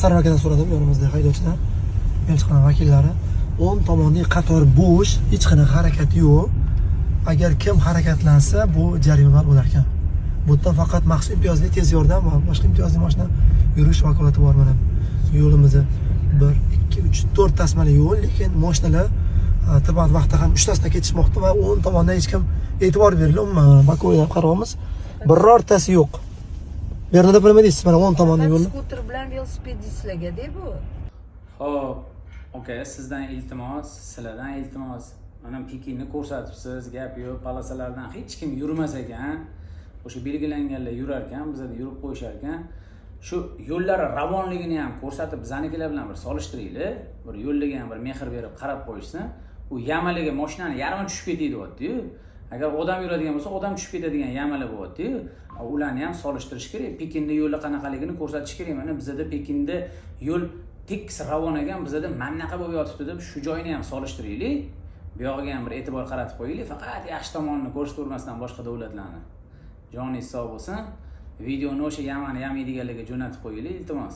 Sarvar akadan so'radim, yonimizda haydovchilar, elchixona vakillari. O'ng tomondagi qator bo'sh, hech qanaqa harakat yo'q. Agar kim harakatlansa, bu jarima bo'lar ekan. Bu yerdan faqat maxsus imtiyozli tez yordam va boshqa imtiyozli mashina yurish vakolati bor. Mana yo'limizni 1, 2, 3, 4 tasmali yo'l, lekin mashinalar tirband vaqtda ham uchtasidan ketishmoqda va o'ng tomondan hech kim e'tibor berilmaydi. Umuman боковой dan qarayapmiz. Birortasi yo'q. Bu yerda nima deysiz? Mana o'ng tomonda yo'lni. Skuter bilan velosipedistlarga-da bu. Ho'p, aka, sizdan iltimos, sizlardan iltimos. Mana Pekinni ko'rsatibsiz, gap yo'q, полоса lardan hech kim yurmas ekan. O'sha belgilanganlar yurar ekan, bizada yurib qo'yishar ekan. Shu yo'llari ravonligini ham ko'rsatib, bizanikilar bilan bir solishtiringlar. Bir yo'llarga ham bir mehr berib qarab qo'yishsin. U яма larga mashinani yarmi tushib ketadi deyapti-yu. Agar odam yuradigan bo'lsa, odam tushib ketadigan яма lar bo'lyapti-yu. Ularni ham solishtirish kerak. Pekinda yo'li qanaqaligini ko'rsatish kerak. Mana bizada Pekinda yo'l tekis ravon ekan, bizada mannaqa bo'lib yotibdi deb shu joyini ham solishtiraylik. Bu yog'iga ham bir e'tibor qaratib qo'yaylik. Faqat yaxshi tomonini ko'rsatavermasdan boshqa davlatlarni. Joningiz sog' bo'lsin. Videoni o'sha яма ni yamaydiganlarga jo'natib qo'yaylik, iltimos.